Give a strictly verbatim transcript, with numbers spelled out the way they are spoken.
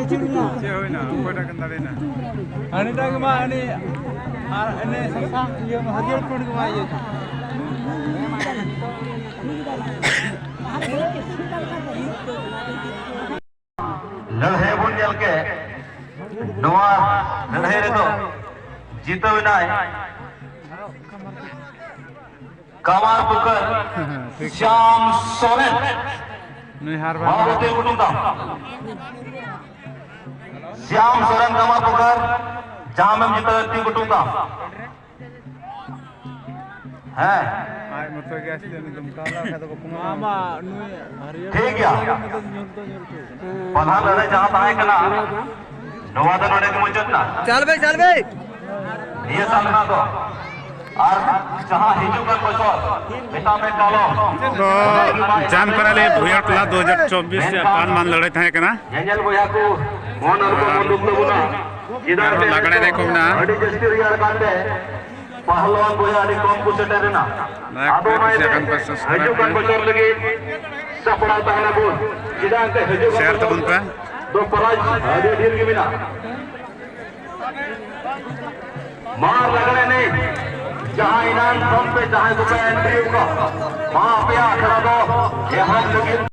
ᱪᱮᱫ ᱦᱩᱭᱱᱟ? ᱚᱠᱚᱭᱴᱟᱜ ᱠᱤᱱ ᱫᱟᱲᱮᱭᱮᱱᱟ? ᱦᱟᱹᱱᱤᱴᱟᱜ ᱜᱮ ᱢᱟ, ᱦᱟᱹᱱᱤ ᱟᱨ ᱦᱟᱹᱱᱤ ᱥᱟᱥᱟᱝ ᱤᱭᱟᱹ ᱦᱟᱹᱨᱭᱟᱹᱲ ᱯᱩᱸᱰ ᱜᱮ ᱢᱟ ᱤᱭᱟᱹ᱾ ᱞᱟᱹᱲᱦᱟᱹᱭ ᱵᱚᱱ ᱧᱮᱞ ᱠᱮᱫ, ᱱᱚᱣᱟ ᱞᱟᱹᱲᱦᱟᱹᱭ ᱨᱮᱫᱚ ᱡᱤᱛᱟᱹᱣ ᱮᱱᱟᱭ ᱠᱟᱢᱟᱨ ᱯᱩᱠᱟᱹᱨ ᱴᱷᱤᱠ᱾ ᱥᱭᱟᱢ ᱥᱚᱨᱮᱱ᱾ ᱱᱩᱭ ᱦᱟᱨ ᱵᱟᱨ ᱵᱟᱵᱩ ᱛᱤ ᱠᱩᱴᱩᱢ ᱛᱟᱢ᱾ ᱥᱭᱟᱢ ᱥᱚᱨᱮᱱ ᱠᱟᱢᱟᱨ ᱯᱩᱠᱟᱹᱨ, ᱡᱟᱦᱟᱸᱢ ᱡᱤᱛᱟᱹᱣ ᱛᱤ ᱠᱩᱴᱩᱢ ᱛᱟᱢ᱾ ᱦᱮᱸ᱾ ᱟᱡ ᱢᱚᱛᱚ ᱜᱮ ᱟᱥᱛᱮ ᱩᱱᱤ ᱫᱚ ᱢᱚᱴᱟ ᱞᱮᱱ ᱠᱷᱟᱡ ᱫᱚ ᱵᱟᱠᱚ ᱢᱟᱱᱟᱣᱟ᱾ ᱴᱷᱤᱠ ᱜᱮᱭᱟ᱾ ᱯᱟᱞᱦᱟ ᱞᱟᱹᱲᱦᱟᱹᱭ ᱡᱟᱦᱟᱸ ᱛᱟᱦᱮᱸ ᱠᱟᱱᱟ, ᱱᱚᱣᱟ ᱫᱚ ᱱᱚᱰᱮ ᱜᱮ ᱢᱩᱪᱟᱹᱫ ᱮᱱᱟ᱾ ᱪᱟᱞ ᱵᱮ, ᱪᱟᱞ ᱵᱮ᱾ ᱱᱤᱭᱟᱹ ᱥᱟᱞ ᱨᱮᱱᱟᱜ ᱫᱚ ᱟᱨ ᱡᱟᱦᱟᱸ ᱦᱤᱡᱩᱜ ᱠᱟᱱ ᱵᱚᱪᱷᱚᱨ, ᱢᱮᱛᱟᱜ ᱢᱮ ᱠᱟᱞᱚᱢ᱾ ᱛᱚ, ᱡᱟᱢ ᱠᱟᱱᱟᱞᱮ ᱵᱷᱩᱭᱟᱹ ᱴᱚᱞᱟ ᱫᱩ ᱦᱟᱡᱟᱨ ᱪᱚᱵᱵᱤᱥ ᱨᱮᱭᱟᱜ ᱯᱟᱱ ᱢᱟᱱ ᱞᱟᱹᱲᱦᱟᱹᱭ ᱛᱟᱦᱮᱸ ᱠᱟᱱᱟ᱾ ᱧᱮᱧᱮᱞ ᱵᱚᱭᱦᱟ ᱠᱚ, ᱢᱚᱱ ᱟᱞᱚᱯᱮ ᱢᱚᱱ ᱫᱩᱠ ᱛᱟᱵᱚᱱᱟ᱾ ᱪᱮᱫᱟᱜ ᱟᱨᱦᱚᱸ ᱥᱮ ᱞᱟᱜᱽᱲᱮ ᱮᱱᱮᱡ ᱠᱚ ᱢᱮᱱᱟᱜᱼᱟ᱾ ᱟᱹᱰᱤ ᱡᱟᱹᱥᱛᱤ ᱨᱮᱭᱟᱲ ᱠᱟᱱᱛᱮ ᱯᱟᱦᱞᱣᱟᱱ ᱵᱚᱭᱦᱟ ᱟᱹᱰᱤ ᱠᱚᱢ ᱠᱚ ᱥᱮᱴᱮᱨ ᱮᱱᱟ᱾ ᱞᱟᱭᱤᱠ ᱟᱫᱚ ᱠᱚ ᱚᱱᱟ ᱠᱩᱥᱤᱭᱟᱜ ᱤᱭᱟᱹᱛᱮ ᱠᱷᱟᱱ ᱯᱮ ᱥᱟᱵᱥᱠᱨᱟᱭᱤᱵ ᱦᱤᱡᱩᱜ ᱠᱟᱱ ᱯᱮ᱾ ᱵᱚᱪᱷᱚᱨ ᱞᱟᱹᱜᱤᱫ ᱥᱟᱯᱲᱟᱣ ᱛᱟᱦᱮᱱᱟ ᱵᱚᱱ᱾ ᱪᱮᱫᱟᱜ ᱮᱱᱛᱮ ᱦᱤᱡᱩᱜ ᱠᱟᱱ ᱥᱮᱭᱟᱨ ᱵᱚᱪᱷᱚᱨ ᱛᱟᱵᱚᱱ ᱯᱮ᱾ ᱫᱚ ᱯᱨᱟᱭᱤᱡᱽ ᱟᱹᱰᱤ ᱰᱷᱮᱨ ᱜᱮ ᱢᱮᱱᱟᱜᱼᱟ᱾ ᱢᱟ ᱞᱟᱜᱽᱲᱮ ᱮᱱᱮᱡ ᱡᱟᱦᱟᱸ ᱮᱱᱟᱝ ᱠᱷᱚᱱ ᱯᱮ ᱡᱟᱦᱟᱸᱭ ᱠᱚᱯᱮ ᱮᱱᱴᱨᱤ ᱟᱠᱟᱫ, ᱢᱟ ᱟᱯᱮᱭᱟᱜ ᱟᱠᱷᱲᱟ ᱫᱚ ᱮᱦᱚᱵ ᱞᱟᱹᱜᱤᱫ᱾